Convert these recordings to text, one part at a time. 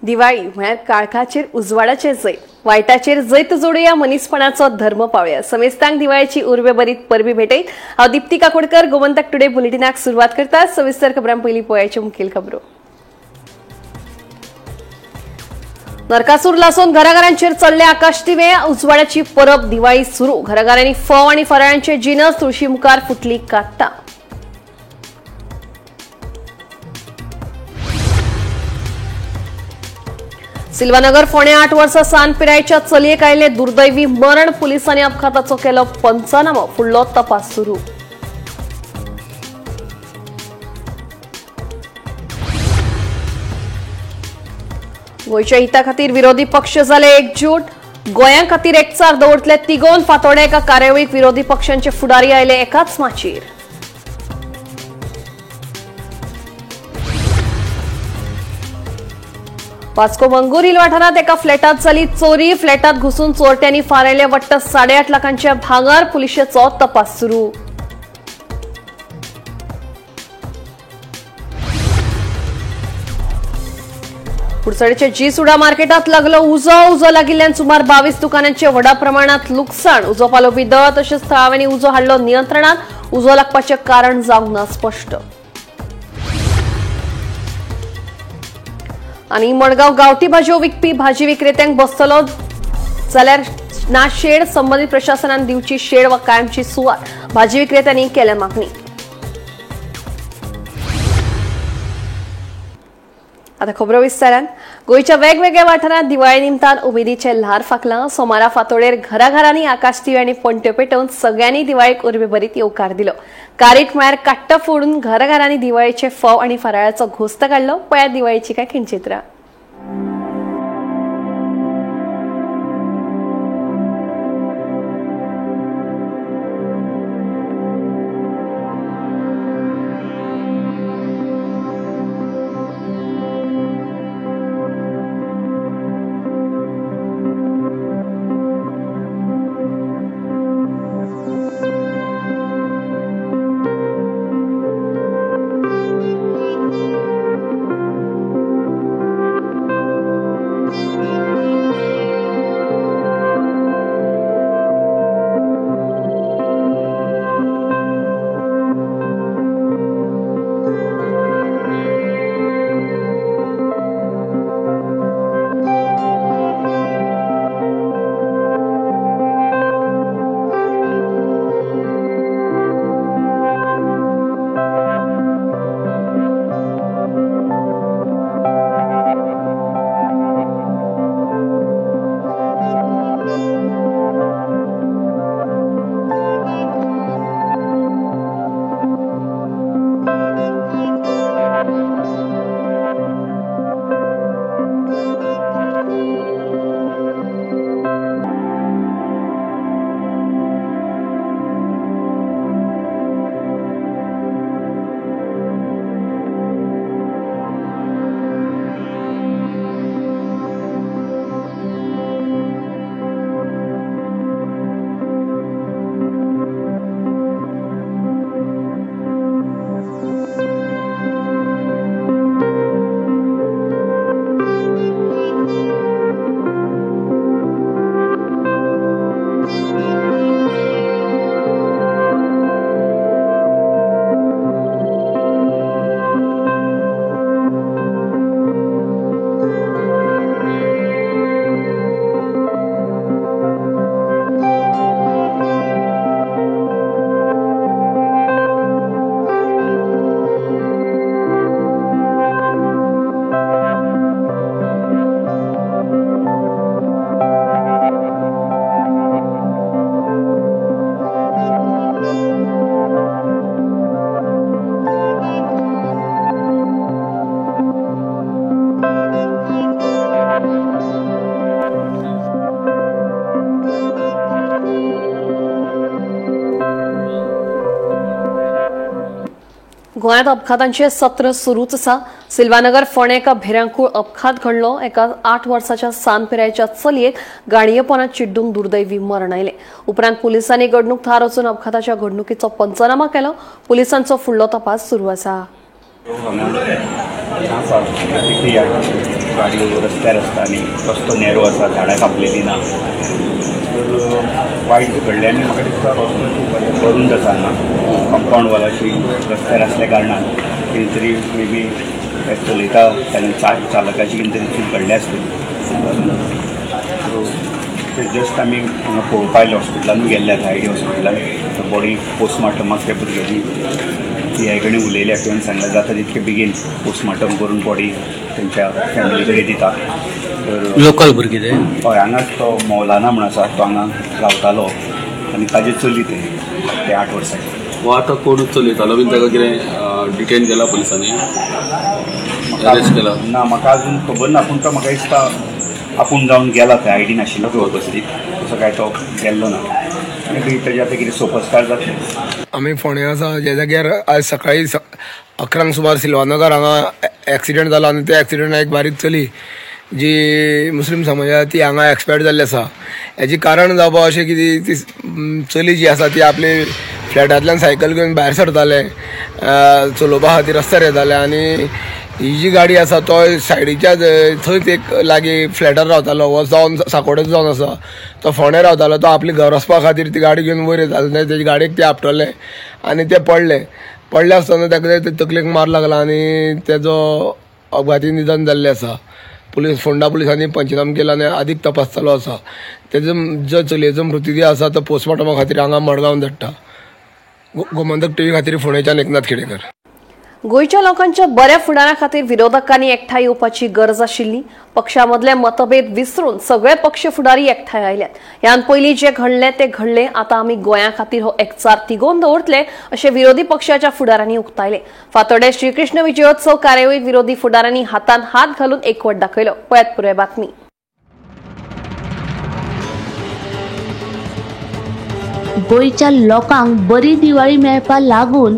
दिवाळी म्हळ्यार काळखाचेर उजवाडाचेर जैत, वायटाचेर जैत जोडुया, मनीसपणाचो धर्म पावया। समेस्तांक दिवाळीची उर्बे बरीत परबी भेटयत। हांव दीप्ती काकोडकर गोमंतक टुडे बुलेटिनाक सुरवात करता। सविस्तर खबरां पयलीं पळयाच्यो मुखेल खबरो। नरकासूर लासून घराघरांचेर चडले आकाश दिवे, उजवाडाची परब दिवाळी सुरू। घराघरांनी फोव आनी फराळांचे जिनस, तुळशी मुखार फुटली काट्टां। सिल्वानगर फोंडें 8 वर्सां सान पिरायेच्या चलयेक आयिल्लें दुर्दैवी मरण, पुलिसांनी अपघाताचो केलो पंचनामो, फुडलो तपास सुरू। गोंयच्या हिता खातीर विरोधी पक्ष जाले एकजूट, गोंया खातीर एकचार दवरतले तिगोवन। फातोड्या एका कार्यावळीक विरोधी पक्षांचे फुडारी आयले एकाच माचयेर। वास्को मंगूर हिल वाठारांत एका फ्लॅटात जाली चोरी, फ्लॅटात घुसून चोरट्यांनी फारायले वट्ट 8.5 लाखांच्या भांगर, पुलिशेचो तपास सुरू। कुडचडेच्या जी सुडा मार्केटात लागलो उजो, उजो लागिल्ल्यान सुमार 22 दुकानांचे व्हडा प्रमाणात लुकसाण। उजो पालोवपी दळ तशेंच थळाव्यांनी उजो हाडलो नियंत्रणात, उजो लागपाचें कारण जावंक ना स्पश्ट। आनी मडगांव गांवठी भाजयो विकपी भाजी विक्रेत्यांक बसतलो जाल्यार ना शेड, संबंदीत प्रशासनान दिवची शेड वा कायमची सुवात, भाजी विक्रेत्यांनी केल्या मागणी। आता खबरो विस्तारान। गोंयच्या वेगवेगळ्या वाठारांत दिवाळी निमतान उमेदीचें ल्हार फाकलां। सोमारा फातोडेर घराघरांनी आकाश दिवे आनी पणट्यो पेटोवन सगळ्यांनी दिवाळीक उर्बेभरीत येवकार दिलो। कारीट म्हळ्यार काट्ट फोडून घराघरांनी दिवाळीचे फोव आनी फराळाचो घोस्त काडलो। पळयात दिवाळीची काय खिणचित्रां। गोंयांत अपघातांचे सत्र सुरूच आसा। सिल्वानगर फोंडें एका भिरांकूळ अपघात घडलो। एका 8 वर्साच्या सान पिरायेच्या चलयेक गाडयेपोनात चिड्डून दुर्दैवी मरण आयलें। उपरांत पुलिसांनी घडणूक थार वचून अपघाताच्या घडणुकीचो पंचनामा केलो। पुलिसांचो फुडलो तपास सुरू आसा। गाडयो रस्त्यार आसता आनी रस्तो नॅरो आसा, झाडां कापलेली ना, तर वायट घडलें. आनी म्हाका दिसता रस्तो खूब करून आसा हांगा कंपावंड वॉलाची रस्त्यार आसल्या कारणान कितें तरी मे बी चलयता ताणें चालकाची कितें तरी चूक घडल्या आसतली. सो ते जस्ट आमी हांगा पळोवपा आयले, हॉस्पिटलानूय गेल्ले आतां आयडी हॉस्पिटलान बॉडी पोस्टमार्टमाक ते भुरग्यांनी पी I कडेन उलयल्या, तुवें सांगलें जाता तितके बेगीन पोस्टमार्टम करून बॉडी तेंच्या फॅमिली कडेन दिता. तर लोकल भुरगीं ते हय, हांगाच तो मौलाना म्हूण आसा, तो हांगा रावतालो आनी ताजे चली ते 8 वर्सांचे. हो आतां कोण चलयतालो बीन ताका कितें डिटेन केला पुलिसांनी, अरेस्ट केला ना म्हाका अजून खबर ना, पूण तो म्हाका दिसता आपूण जावन गेला थंय, आयडी नाशिल्लो खंय उपस्थीत, तसो काय तो गेल्लो ना आनी तेजे आतां कितें सोपस्कार जातले. आमी फोंड्या आसा ज्या जाग्यार आज सकाळी 11 सुमार सिल्वानगर हांगा एक्सिडंट जाला आनी त्या एक्सिडंटान एक बारीक चली जी मुस्लीम समाजा ती हांगा एक्सपायर जाल्ली आसा. हेजें कारण जावपा अशें की ती चली जी आसा ती आपले फ्लॅटांतल्यान सायकल घेवन भायर सरताले चलोवपा खातीर रस्त्यार येताले आनी ही जी गाडी आसा तो सायडीच्या थंयच एक लागीं फ्लॅटार रावतालो, हो जावन साकोडेच जावन आसा, तो फोंड्या रावतालो, तो आपल्या घर वचपा खातीर ती गाडी घेवन वयर येतालो, तेजी गाडयेक ते आपटले आनी ते पडले. पडले आसतना ताका तकलेक मार लागला आनी तेजो अपघाती निधन जाल्लें आसा. पुलीस फोंडा पुलिसांनी पंचनामा केला आनी आदीक तपास चालू आसा. तेजो जो चलयेचो मृतदेह आसा तो पोस्टमार्टमा खातीर हांगा मडगांव धाडटा. गोमंतक टीव्ही खातीर फोंडेच्यान एकनाथ खेडेकर. गोंयच्या लोकांच्या बऱ्या फुडारा खातीर विरोधकांनी एकठांय येवपाची गरज आशिल्ली. पक्षामदले मतभेद विसरून सगळे पक्ष फुडारी एकठांय आयल्यात. ह्यान पयलीं जे घडलें ते घडलें, आतां आमी गोंया खातीर हो एकचार तिगोवन दवरतले अशें विरोधी पक्षाच्या फुडारांनी उक्तायलें. फातोड्डें श्रीकृष्ण विजयोत्सव कार्यावळीक विरोधी फुडारांनी हातान हात घालून एकवट दाखयलो. पळयात पुराय बातमी. गोंयच्या लोकांक बरी दिवाळी मेळपाक लागून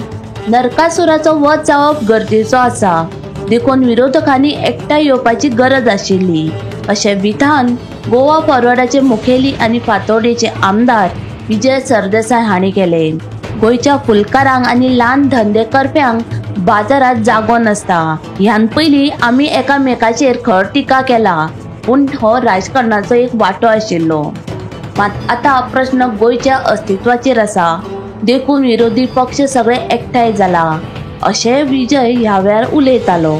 नरकासुराचो वध जावप गरजेचो आसा, देखून विरोधकांनी एकठांय येवपाची गरज आशिल्ली अशें विधान गोवा फॉरवर्डाचे मुखेली आनी फातोर्डेचे आमदार विजय सरदेसाय हांणी केलें. गोंयच्या फुलकारांक आनी ल्हान धंदे करप्यांक बाजारांत जागो नासता. ह्यान पयलीं आमी एकामेकाचेर खर टिका केला, पूण हो राजकारणाचो एक वांटो आशिल्लो. मात आतां प्रश्न गोंयच्या अस्तित्वाचेर आसा, देखून विरोधी पक्ष सगळे एकठांय जाला अशें विजय ह्या वेळार उलयतालो.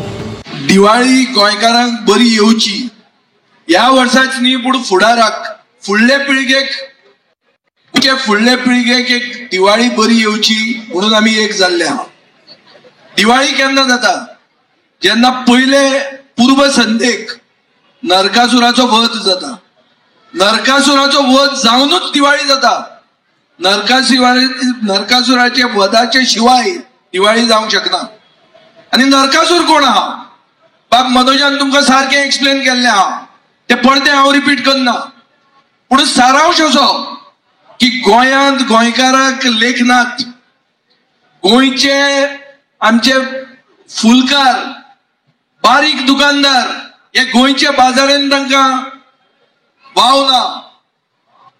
दिवाळी गोंयकारांक बरी येवची ह्या वर्साच न्ही, पूण फुडाराक फुडले पिळगेक, फुडले पिळगेक एक दिवाळी बरी येवची म्हणून आमी एक जाल्ले आहा. दिवाळी केन्ना जाता? जेन्ना पयले पूर्व संध्येक नरकासुराचो वध जाता. नरकासुराचो वध जावनूच दिवाळी जाता. नरकासुराचे वधाचे शिवाय दिवाळी जावंक शकना. आनी नरकासूर कोण आहा? बाब मनोजान तुमकां सारकें एक्सप्लेन केल्लें आहा, तें परतें हांव रिपीट करना. पूण सारांश असो की गोंयांत गोंयकाराक लेखनात, गोंयचे आमचे फुलकार, बारीक दुकानदार हे गोंयच्या बाजारान तांकां वाव ना,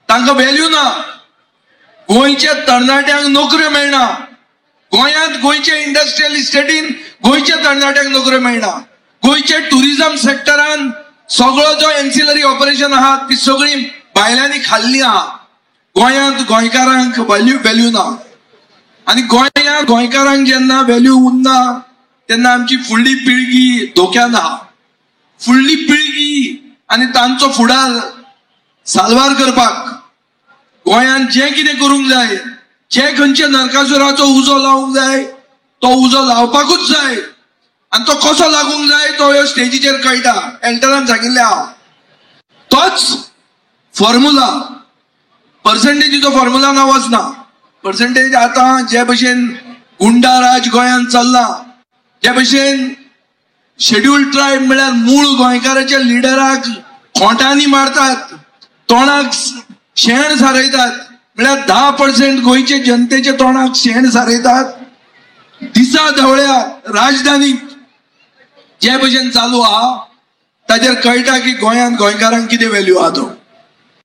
तांकां व्हॅल्यू ना. गोंयच्या तरणाट्यांक नोकऱ्यो मेळना. गोंयांत गोंयच्या इंडस्ट्रियल इस्टेटीन गोंयच्या तरणाट्यांक नोकऱ्यो मेळना. गोंयच्या टुरिझम सेक्टरान सगळो जो एन्सिलरी ऑपरेशन आहा ती सगळी भायल्यांनी खाल्ली आहा. गोंयांत गोंयकारांक व्हॅल्यू ना. आनी गोंयांत गोंयकारांक जेन्ना व्हॅल्यू उरना तेन्ना आमची फुडली पिळगी धोक्यान आहा. फुडली पिळगी आनी तांचो फुडार साल्वार करपाक गोंयांत जें कितें करूंक जाय, जे खंयच्या नरकासुराचो उजो लावंक जाय तो उजो लावपाकूच जाय. आनी तो कसो लागूंक जाय तो ह्या स्टेजीचेर कळटा. एल्टरान सांगिल्लें हांव, तोच फॉर्मुला, पर्संटेजीचो फॉर्मुला ना वचना. पर्संटेज आतां जे भशेन गुंडा राज गोंयांत चल्लां, जे भशेन शेड्युल्ड ट्रायब म्हळ्यार मूळ गोंयकाराच्या लिडराक खोंटांनी मारतात, तोंडाक शेण सारयतात, म्हळ्यार 10% गोंयचे जनतेच्या तोंडाक शेण सारयतात. दिसा धवळ्या राजधानीक जे भशेन चालू आहा ताचेर कळटा की गोंयांत गोंयकारांक कितें व्हॅल्यू आहा. तो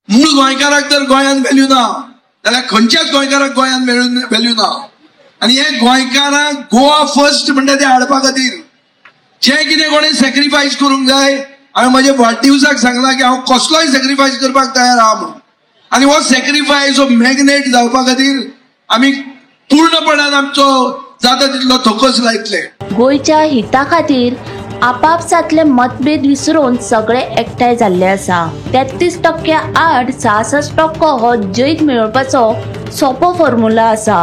मूळ गोंयकाराक जर गोंयांत व्हॅल्यू ना जाल्यार खंयच्याच गोंयकाराक गोंयांत व्हॅल्यू ना. आनी हे गोंयकारांक गोवा फर्स्ट म्हणटा ते हाडपा खातीर जे कितें कोणें सॅक्रिफायस करूंक जाय, हांवें म्हज्या वाडदिवसाक सांगलां की हांव कसलोय सॅक्रिफायस करपाक तयार आहा म्हणून. आनी हो सॅक्रिफायस हो मॅग्नेट जावपा खातीर आमी पूर्णपणान आमचो जाता तितलो थोकस लायतले. गोंयच्या हिता खातीर आपापसांतले मतभेद विसरून सगळे एकठांय जाल्ले आसा. 33% आड 66% हो जैत मेळोवपाचो सोपो फॉर्म्युला आसा.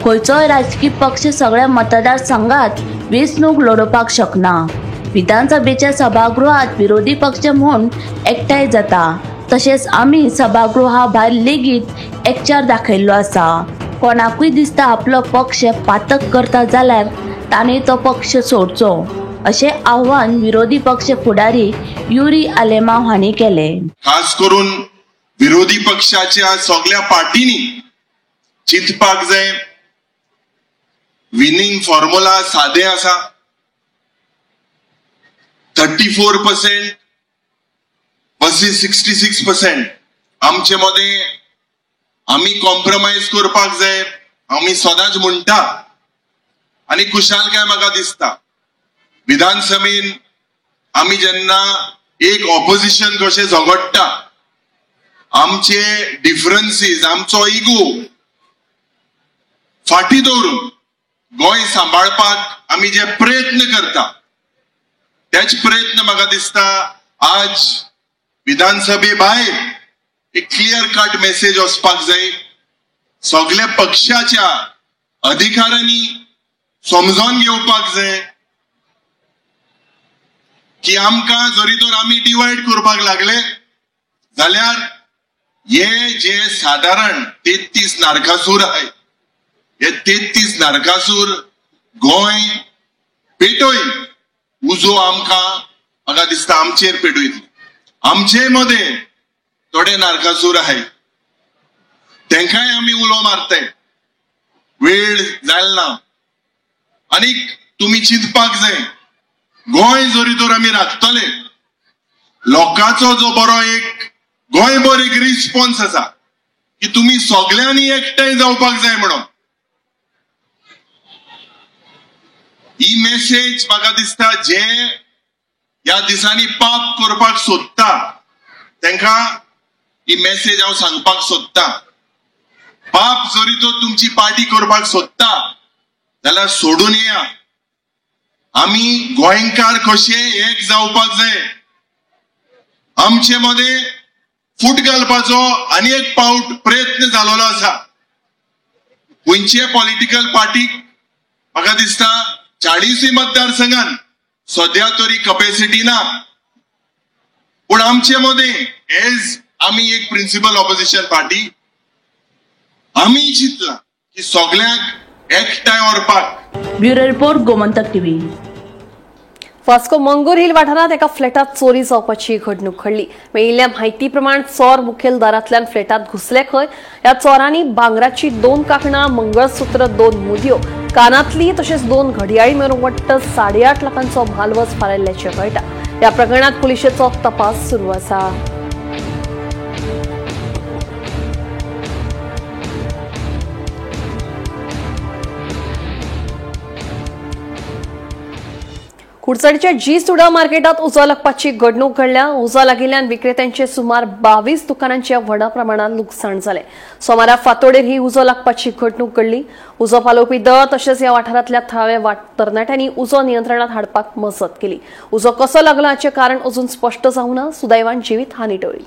खंयचोय राजकी पक्ष सगळ्या मतदारसंघात वेंचणूक लडोवपाक शकना. विधानसभेच्या सभागृहात विरोधी पक्ष म्हूण एकठांय जाता, तशेंच आमी सभागृहा भायर लेगीत एकचार दाखयल्लो आसा. कोणाकूय दिसता आपलो पक्ष पातक करता जाल्यार ताणें तो पक्ष सोडचो, अशें आव्हान विरोधी पक्ष फुडारी युरी आलेमाव हांणी केलें. खास करून विरोधी पक्षाच्या सगळ्या पार्टींनी चिंतपाक जाय. विनिंग फॉर्म्युला सादे आसा, 34% वर्सेस 66%. आमचे मदें आमी कॉम्प्रोमायज करपाक जाय, आमी सदांच म्हणटा आनी खुशालकाय म्हाका दिसता. विधानसभेन आमी जेन्ना एक ऑपोजिशन कशें झगडटा, आमचे डिफरन्सीस, आमचो इगो फाटी दवरून गोंय सांबाळपाक आमी जे प्रयत्न करता, तेच प्रयत्न म्हाका दिसता आज विधानसभे भायर एक क्लियर कट मेसेज वचपाक जाय. सगल्या पक्षाच्या अधिकाऱ्यांनी समजून घेवपाक जाय की आमकां जरी तर आमी डिवायड करपाक लागले जाल्यार हे जे सादारण 33 नरकासूर आहे, हे 33 नरकासूर गोंय पेटोय उजो आमकां म्हाका दिसता आमचेर पेटयतले. आमचे मदें थोडे नरकासूर आहे, तेंकांय आमी उलो मारताय, वेळ जायल ना. आनी तुमी चिंतपाक जाय, गोंय जरी तर आमी राखतले, लोकांचो जो बरो एक गोंयभर एक रिस्पॉन्स आसा की तुमी सगळ्यांनी एकठांय जावपाक जाय म्हणून. ही मेसेज म्हाका दिसता जे ह्या दिसांनी पाप करपाक सोदता तेंकां ही मेसेज हांव सांगपाक सोदता. पाप जरी तो तुमची पार्टी करपाक सोदता जाल्यार सोडून येया. आमी गोंयकार कशे एक जावपाक जाय. आमचे मदें फूट घालपाचो आनी एक पावट प्रयत्न जाल्लो आसा. खंयचे पॉलिटिकल पार्टीक म्हाका दिसता 40 मतदारसंघान सद्या तरी कपॅसिटी ना, पूण आमचे मदें एज आमी एक प्रिन्सिपल ऑपोजिशन पार्टी आमी चिंतला की सगळ्यांक एकठांय व्हरपाक. Bureau report, Gomantak TV. Vasco Mangor Hill वाठारांत एका फ्लॅटात चोरी जावपाची घडणूक घडली. मेळिल्ल्या म्हायती प्रमाण चोर मुखेल दारांतल्यान फ्लॅटात घुसले खंय. ह्या चोरांनी भांगराची 2 कांकणां, मंगळसूत्र, 2 मुदयो, कानांतली तशेंच 2 घडयाळी मेळून वट्ट 8.5 लाखांचो म्हालवज फारायल्ल्याचें कळटा. ह्या प्रकरणांत पुलिशेचो तपास सुरू आसा. कुडचडच्या जी सुडा मार्केटात उजो लागपाची घडणूक घडल्या. उजो लागिल्ल्यान विक्रेत्यांचे सुमार 22 दुकानांचे व्हडा प्रमाणात लुकसाण जालें. सोमारा फांतोडेर ही उजो लागपाची घडणूक घडली. उजो पालोवपी दळ तशेंच ह्या वाठारांतल्या थळाव्या तरणाट्यांनी उजो नियंत्रणात हाडपाक मजत केली. उजो कसो लागलो हाचें कारण अजून स्पश्ट जावंक ना. सुदैवान जिवीत हानी टळ्ळी.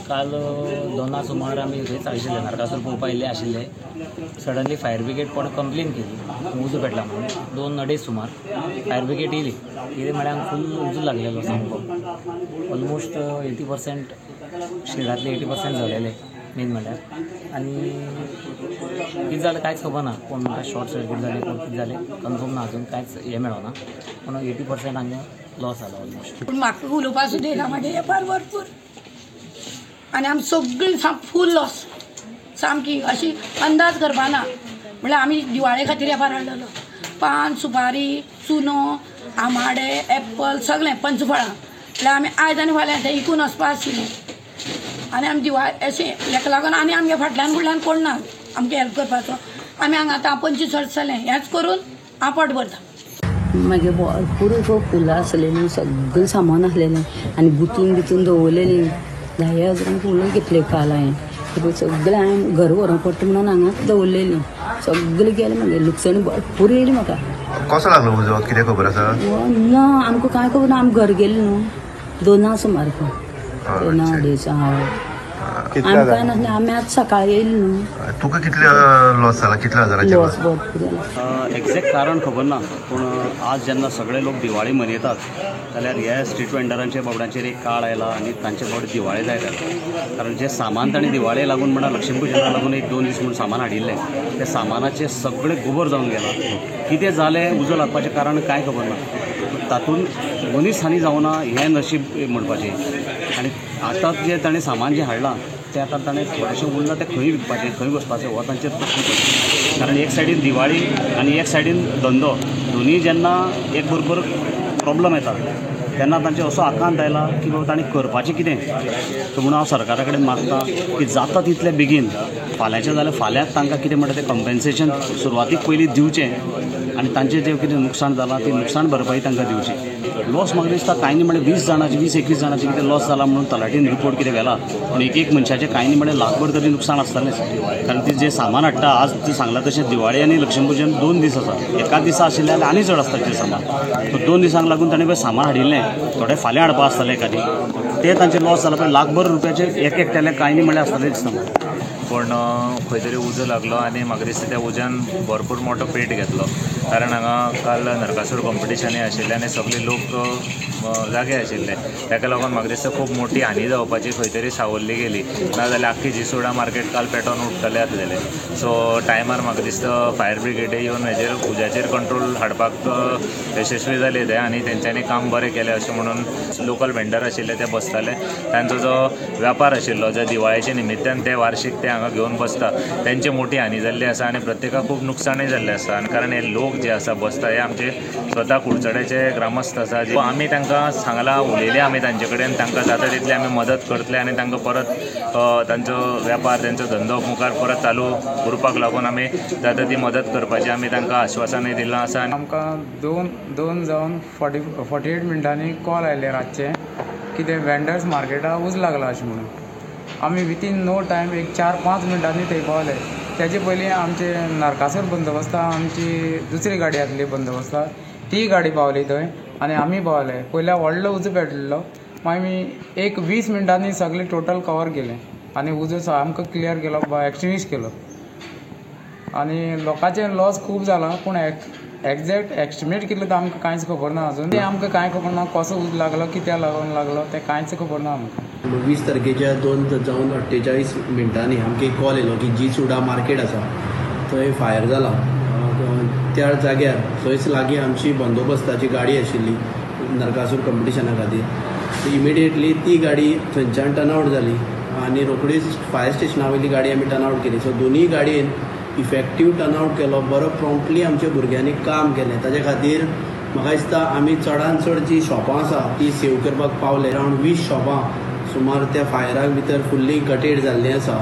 काल 2 सुमार आमी थंयच आशिल्ले, नरकासूर पळोवपा येयल्ले आशिल्ले. सडनली फायर ब्रिगेड कोण कंप्लेन केली उजो पेटला म्हणून. 2-2.5 सुमार फायर ब्रिगेड येयली. कितें म्हळ्यार फूल उजो लागलेलो सामको. ऑलमोस्ट 80% शेडांतले 80% जळलेले मेन म्हळ्यार. आनी कितें जालें कांयच खबर ना, कोण म्हणटा शॉर्ट सर्कीट जालें, कोण कितें जालें कन्फर्म ना, अजून कांयच हें मेळना. पूण 80% हांगा लॉस जाला ऑलमोस्ट. पूण म्हाका उलोवपा सुद्दां येना, म्हागे वेपार भरपूर आनी आमी सगळीं फूल लॉस सामकी, अशी अंदाज करपा ना. म्हणल्यार आमी दिवाळे खातीर वेपार हाडलेलो, पान सुपारी चुनो आमाडे एप्पल सगळें पंचफळां. म्हणल्यार आमी आयज आनी फाल्यां तें इकून वचपा आशिल्लें. आनी आमी दिवाळे अशें हेका लागून आनी आमगे फाटल्यान फुडल्यान कोण ना आमकां हेल्प करपाचो. आमी हांगा आतां 25 वर्स जालें हेंच करून हांव पोट भरता. मागीर भरपूर फुलां आसलेलीं, सगळें सामान आसलेलें आनी गुंतून बितून दवरलेलीं. 10 हजारांक फुलां घेतली काल हांवें, सगळें हांवें घर व्हरूंक पडटा म्हणून हांगाच दवरलेलीं. सगळें गेलें मागीर, लुकसाण भरपूर येयली म्हाका. कसो लागलो उजो कितें खबर आसा? ना आमकां कांय खबर ना, आमी घर गेली न्हू 2 सुमार, 2-2.5. हय, आमकां कांय नासलें, आमी आज सकाळी येयली न्हू. तुका कितले लॉस जाला, कितले हजाराचे लॉस भरपूर जाला? एक्झॅक्ट कारण खबर ना, पूण आज जेन्ना सगळे लोक दिवाळी मनयतात जाल्यार ह्या स्ट्रीट वेंडरांच्या बाबड्यांचेर एक काळ आयला आनी तांचे बाबडे दिवाळे जायत आयला. कारण जें सामान तांणी दिवाळे लागून म्हणा लक्ष्मीपुजना लागून 1-2 दीस म्हूण सामान हाडिल्लें, त्या सामानाचें सगळें गोबर जावन गेलां. कितें जालें उजो लागपाचें कारण कांय खबर ना. तातूंत मनीस हानी जावना हें नशीब म्हणपाचें. आनी आतां जें ताणें सामान जें हाडलां तें आतां ताणें थोडेशें उरलां तें खंय विकपाचें, खंय वचपाचें हो तांचेर प्रश्न पडटा. कारण एक सायडीन दिवाळी आनी एक सायडीन धंदो, दोनूय जेन्ना एक बरोबर प्रॉब्लम येता तेन्ना तांचे असो आकांत आयला की बाबा तांणी करपाचें कितें. सो म्हणून हांव सरकारा कडेन मागता की जाता तितले बेगीन फाल्यांचें जाल्यार फाल्यांच तांकां कितें म्हणटा तें कंपेन्सेशन सुरवातीक पयलीं दिवचें आनी तांचें जें कितें नुकसाण जालां ती नुकसाण भरपाई तांकां दिवची. लॉस म्हाका दिसता कांय न्ही म्हणल्यार 20 जाणांची 20-21 जाणांचें कितें लॉस जाला म्हणून तलाठीन रिपोर्ट कितें व्हेला, पूण एक एक मनशाचें कांय न्ही म्हणल्यार लाखभर तरी नुकसान आसतलेंच. कारण ती जें सामान हाडटा आज तूं सांगलां तशें दिवाळी आनी लक्ष्मीपुजन 2 दीस आसा, एका दिसा आशिल्लें जाल्यार आनी चड आसता तें सामान. सो 2 दिसांक लागून ताणें पळय सामान हाडिल्लें थोडें फाल्यां हाडपा आसतलें एकादी, तें तांचें लॉस जालां. पळय लाखभर रुपयाचें एक एकट्यालें कांय न्ही म्हणल्यार आसतलें दिसता म्हाका. पूण खंय तरी उजो लागलो आनी म्हाका दिसता त्या उज्यान भरपूर मोठो पेट घेतलो. कारण हांगा काल नरकासूर कॉम्पिटिशनय आशिल्लें आनी सगळे लोक जागे आशिल्ले, ताका लागून म्हाका दिसता खूब मोठी हानी जावपाची खंय तरी सावरली गेली, नाजाल्यार आख्खी जीसोडा मार्केट काल पेटोवन उडटलें आसलेलें. सो टायमार म्हाका दिसता फायर ब्रिगेड येवन हेजेर उज्याचेर कंट्रोल हाडपाक यशस्वी जाले ते आनी तेंच्यांनी काम बरें केलें अशें म्हणून. लोकल वेंडर आशिल्ले ते बसताले, तांचो जो व्यापार आशिल्लो जे दिवाळेच्या निमित्तान ते वार्षिक ते हांगा घेवन बसता, तेंची मोठी हानी जाल्ली आसा आनी प्रत्येकाक खूब नुकसाणूय जाल्लें आसा. आनी कारण हे लोक जे आसा बसता हे आमचे स्वता कुडचड्याचे ग्रामस्थ आसा, आमी तांकां सांगलां, उलयले आमी तांचे कडेन, तांकां जाता तितली आमी मदत करतले आनी तांकां परत तांचो व्यापार तांचो धंदो मुखार परत चालू उरपाक लागून आमी जाता ती मदत करपाची आमी तांकां आश्वासनूय दिलां आसा. आमकां 2 जावन 48 मिनटांनी कॉल आयले रातचे की ते वेंडर्स मार्केटाक उज लागला अशें म्हणून. आमी विथीन नो टायम एक 4-5 मिनटांनी थंय पावले. तेजे पयलीं आमचे नरकासूर बंदोबस्ता आमची दुसरी गाडी आसली बंदोबस्ता, ती गाडी पावली थंय आनी आमी पावले. पयल्या व्हडलो उजो पेटलेलो, मागीर आमी एक 20 मिनटांनी सगळें टोटल कवर केलें आनी उजो आमकां क्लियर केलो, एक्सटिंग्विश केलो. आनी लोकांचें लॉस खूब जाला, पूण एक्झॅक्ट एस्टिमेट कितलें तें आमकां कांयच खबर ना अजून. तें आमकां कांय खबर ना कसो उजो लागलो, कित्याक लागून लागलो तें कांयच खबर ना आमकां. 20 तारखेच्या 2:48 मिनटांनी आमकां एक कॉल येयलो की जी सुडा मार्केट आसा थंय फायर जाला. त्या जाग्यार थंयच लागीं आमची बंदोबस्ताची गाडी आशिल्ली नरकासूर कॉम्पिटिशना खातीर. इमिडिएटली ती गाडी थंयच्यान टर्न आवट जाली आनी रोखडीच फायर स्टेशना वयली गाडी आमी टर्न आवट केली. सो दोनूय गाडयेन इफेक्टीव टर्न आवट केलो, बरो प्रॉम्प्टली आमच्या भुरग्यांनी काम केलें. ताजे खातीर म्हाका दिसता आमी चडान चड जी शॉपां आसा ती सेव करपाक पावले. अरावंड 20 शॉपां सुमार त्या फायराक भितर फुल्ली गटेड जाल्लीं आसा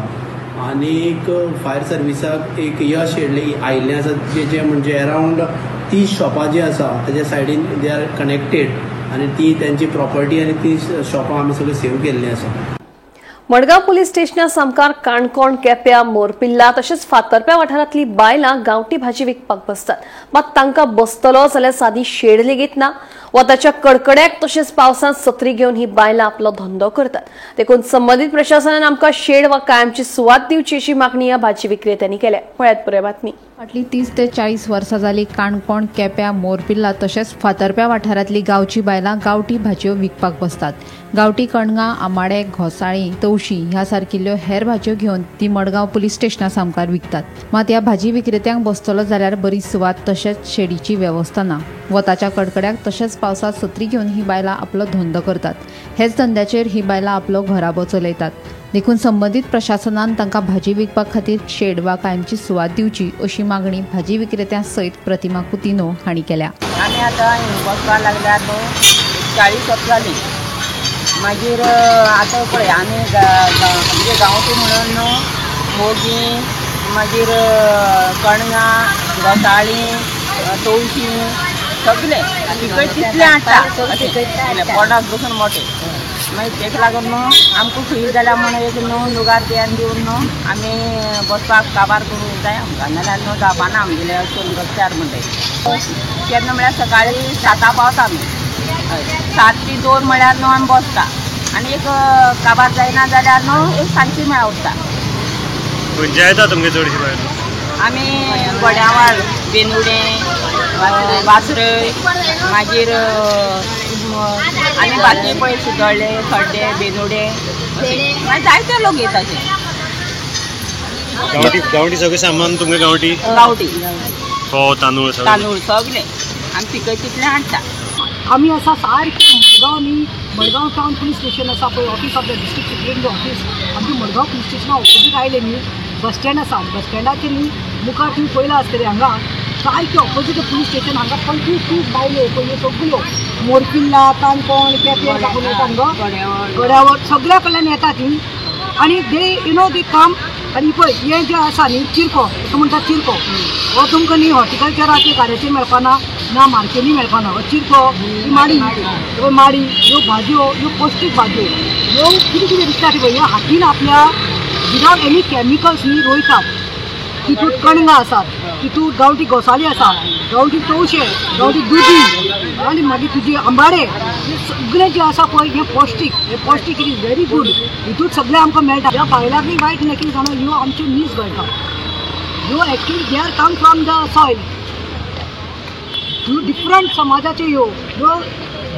आनीक फायर सर्विसाक एक यश आयिल्लें आसा जें म्हणजे अरावंड 30 शॉपां जीं आसा ताच्या सायडीन they are connected आनी ती तेंची प्रॉपर्टी आनी ती शॉपां आमी सगळीं सेव केल्लीं आसा. मडगांव पुलीस स्टेशना सामकार काणकोण, केप्या, मोरपिल्ला तशेंच फातर्प्या वाठारांतली बायलां गांवठी भाजी विकपाक बसतात. मात तांकां बसतलो जाल्यार सादी शेड लेगीत ना. वताच्या कडकड्याक तशेंच पावसांत सत्री घेवन ही बायलां आपलो धंदो करतात. देखून संबंदीत प्रशासनान आमकां शेड वा कायमची सुवात दिवची अशी मागणी ह्या भाजी विक्रेत्यांनी केल्या. पळयात पुराय बातमी. फाटलीं 30 ते 40 वर्सां जाली काणकोण, केप्या, मोरपिल्ला तशेंच फातर्प्या वाठारांतली गांवची बायलां गांवठी भाजयो विकपाक बसतात. गांवठी कणगां, आमाडे, घोसाळीं, तवशी ह्या सारकिल्ल्यो हेर भाजयो घेवन ती मडगांव पुलीस स्टेशना सामकार विकतात. मात ह्या भाजी विक्रेत्यांक बसतलो जाल्यार बरी सुवात तशेंच शेडीची वेवस्था ना. वताच्या कडकड्याक तशेंच पावसांत सत्री घेवन ही बायलां आपलो धंदो करतात. हेच धंद्याचेर ही बायलां आपलो घराबो चलयतात. देखून संबंदीत प्रशासनान तांकां भाजी विकपा खातीर शेड वा कायमची सुवात दिवची अशी मागणी भाजी विक्रेत्यां सयत प्रतिमा कुतिनो हांणी केल्या. आमी आतां बसपाक लागल्यार 40 वर्सां जालीं. मागीर आतां पळय आमी आमचे गांवठी म्हणून न्हू मोगी, मागीर कणगां, घोसाळीं, तवशीं सगळें पिकयत तितलें हाडटा, पोटाक बसून मोठे. मागीर तेका लागून न्हू आमकां खंय जाल्यार म्हूण एक न्हू लुगार बियान दिवन न्हू आमी बसपाक काबार करूंक जाय आमकां, नाल्यार न्हू जावपाना आमगेलें अशें करून रस्त्यार म्हणटाय. केन्ना म्हळ्यार सकाळीं 7 पावता आमी, 7 ते 2 म्हळ्यार न्हू आमी बसता आनी एक काबार जायना जाल्यार न्हू एक सांजची म्हळ्यार उरता. खंयच्या येता तुमगे चडशी बायल? आमी गोड्यावाल, बेनुडें, वासरय, मागीर आनी बाकी पळय सुदळ्ळे, खड्डे, बेनुडे, मागीर जायते लोक येता. गांवठी गांवठी सगळें सामान तुमगे गांवठी? गांवठी फोव, तांदूळ, तांदूळ सगळें आमी पिकयत तितलें हाडटा. आमी आसा सारकें मडगांव न्ही, मडगांव टावन पुलीस स्टेशन आसा पळय, office of the district superintendent office. आमची मडगांव पुलीस स्टेशना ऑपोजीट आयलें न्ही, बस स्टँड आसा. बस स्टँडाचेर न्ही मुखार तुमी पळयलां आसतलें, हांगा सारकें ऑपोजीट पुलीस स्टेशन. हांगा 25 बायलो पळय सगळ्यो मोरपिल्ला, काणकोण, केपें साकून येता हांगा, गड्यावर सगळ्या कडल्यान येता ती. आनी they you know they काम. आनी पळय हें जें आसा न्ही चिरको, तो म्हणटा चिरको, हो तुमकां न्ही हॉर्टिकल्चराचे कार्याचेर मेळपाना ना, मार्केटी मेळपाना. हो चिरको, ही माडी, माडी ह्यो भाजयो, ह्यो पौश्टीक भाजयो, ह्यो कितें कितें दिसता ती पळय, ह्यो हातीन आपल्या विदावट एनी कॅमिकल्स न्ही रोयतात. तितूंत कणगां आसात, तितूंत गांवठी घोसाळीं आसा, गांवठी तवशे, गांवठी दुदी आनी मागीर तुजी आंबाडे, हे सगळें जें आसा पळय हें पौश्टीक, हें पौश्टीक it is very good. हितूंत सगळें आमकां मेळटा. ह्या बायलांकूय वायट न्ही, कितें जाणा, ह्यो आमच्यो नीज गोंयकार, ह्यो actually they are come from the soil. ह्यो डिफरंट समाजाच्यो ह्यो ह्यो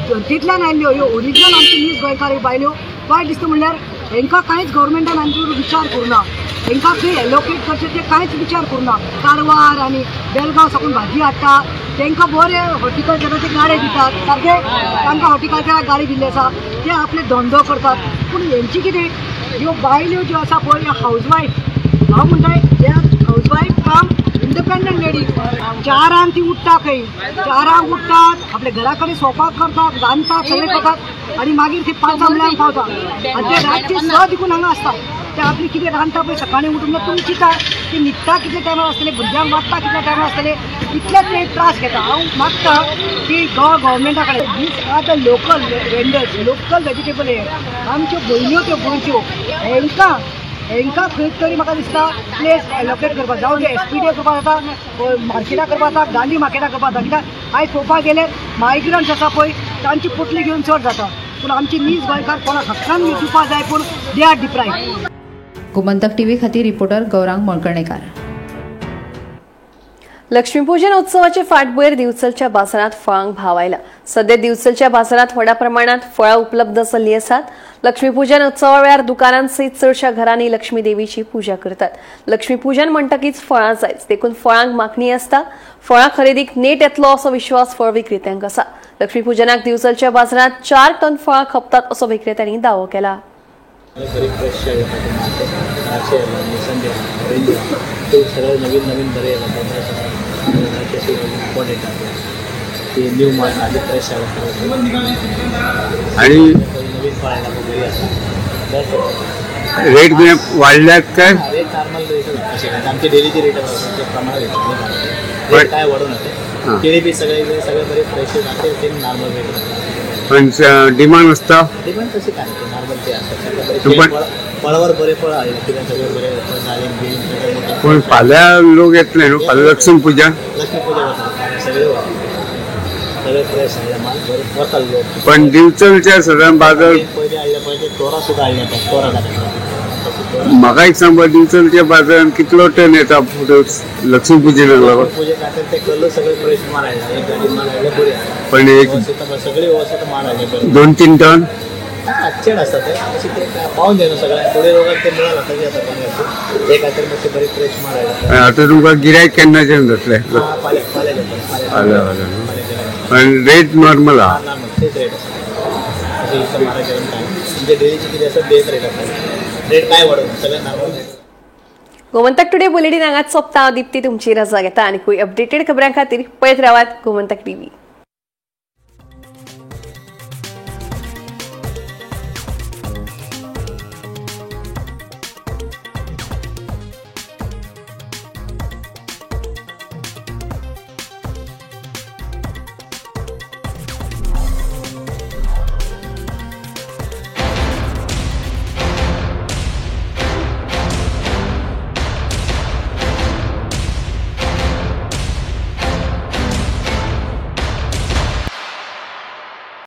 धर्तींतल्यान आयल्ल्यो, ह्यो ओरिजिनल आमच्यो नीज गोंयकार ह्यो बायल्यो. वायट दिसता म्हणल्यार हेंकां कांयच गव्हर्मेंटान आमचेर विचार करुना, हेंकां खंय एलोकेट करचें तें कांयच विचार करुना. कारवार आनी बेलगांव साकून भाजी हाडटा, तांकां बरे हॉर्टिकल्चराचे गाडे दितात, सारके तांकां हॉर्टिकल्चराक गाडी दिल्ली आसा, ते आपले धंदो करतात. पूण हेंची कितें ह्यो बायल्यो ज्यो आसा पळय, ह्यो हावजवायफ, हांव म्हणटा ह्या हावजवायफ काम इंडिपेंडंट लेडीज. 4 ती उठ्ठा, खंय 4 उठ्ठात, आपल्या घरा कडेन स्वयंपाक करतात, रांदतात, सगळें करतात आनी मागीर ती 5 म्हणल्यार पावता आनी ते रातचे 6 देखून हांगा आसता. ते आपली कितें रांदता पळय सकाळीं उठून तुमी चिंता ती न्हिदता कितल्या टायमार आसतले, भुरग्यांक वाडटा कितल्या टायमार आसतले, इतले ते त्रास घेता. हांव मागता की गोवा गव्हर्मेंटा कडेन these are the local vendors, local vegetable हे आमच्यो भयण्यो त्यो गोंयच्यो, हेंकां हेंकां खंय तरी म्हाका दिसता प्लेस एलोकेट करपाक जावं, जे एस पी डी करपाक जाता, मार्केटाक करपाक जाता, गांधी मार्केटाक करपाक जाता. कित्याक आयज पळोवपाक गेल्यार मायग्रंट्स आसा पळय तांची पोटली घेवन चड जाता, पूण आमची नीज गोंयकार कोणाक हक्कान दिवपाक जाय, पूण they are deprive. Gomantak TV खातीर रिपोर्टर गौरांग मळकर्णेकार. लक्ष्मीपूजन उत्सवाचे फाटभुंयेर दिवचलच्या बाजारांत फळांक भाव आयला. सध्या दिवचलच्या बाजारांत व्हडा प्रमाणात फळां उपलब्ध जाल्लीं आसात. लक्ष्मीपूजन उत्सवा वेळार दुकानांसयत चडशा घरांनी लक्ष्मी देवीची पुजा करतात. लक्ष्मीपूजन म्हणटकीच फळां जायच, देखून फळांक मागणी आसता. फळां खरेदीक नेट येतलो असो विश्वास फळ विक्रेत्यांक आसा. लक्ष्मीपूजनाक दिवचलच्या बाजारांत 4 टन फळां खपतात असो विक्रेत्यांनी दावो केला. बरी फ्रेश सगळं नवीन नवीन बरे इम्पॉर्टंट ते न्यू माल आधी फ्रेश आणि नवीन फळ आयला बरी आसा. रेट बी वाडल्यात काय? रेट नॉर्मल रेट अशें काय आमचे डेलीचे रेट आसा ते प्रमाणे रेट काय वाडून ना, केळी बी सगळे सगळे बरे फ्रेश आसा, ते सेम नॉर्मल रेट. पण डिमांड आसता. डिमांड तशी काय नॉर्मल ते आसा. फळावर बरे फळ हाडले कित्याक सगळे बरे डाळीम बीन. पूण फाल्यां लोक येतले न्हू फाल्यां लक्ष्मी पुजा. लक्ष्मी पुजा वता सगळे सगळे फ्रेश हाडले माल बरे वता लोक. पण दिवचलच्या सदां बाजार पयलीं हाडले पळय ते तोरां सुद्दां हाडले तोरां घातल्या. म्हाका एक सांग दिवचलच्या बाजारान कितलो टन येता लक्ष्मी पुजेक लागून? पुजे खातीर ते कल्लू सगळे फ्रेश माल हाडला एक गाडी माल हाडले बरी. पण एक सगळे व्यवस्थित माल हाडले 2-3 टन चेड आसता ते अशें ते पावून जायना सगळ्यांक. थोडे लोकांक ते मेळना तशें जाता कोणाक ते खातीर मातशें बरी फ्रेश माल हाडला. आतां तुमकां गिरायक केन्नाच्यान जातलें? फाल्यां फाल्यां. पण रेट नॉर्मल आहा. नॉर्मल तेच रेट आसा अशें इतलें म्हारग जावन काय म्हणजे डेलीचे कितें आसा तेच रेट आसा. रेट काय वाडोवना सगळें normal rate. Gomantak today bulletin हांगाच सोंपता. हांव दीप्ती तुमची रजा घेता आनी अपडेटेड खबरां खातीर पळयत रावात गोमंतक टीव्ही.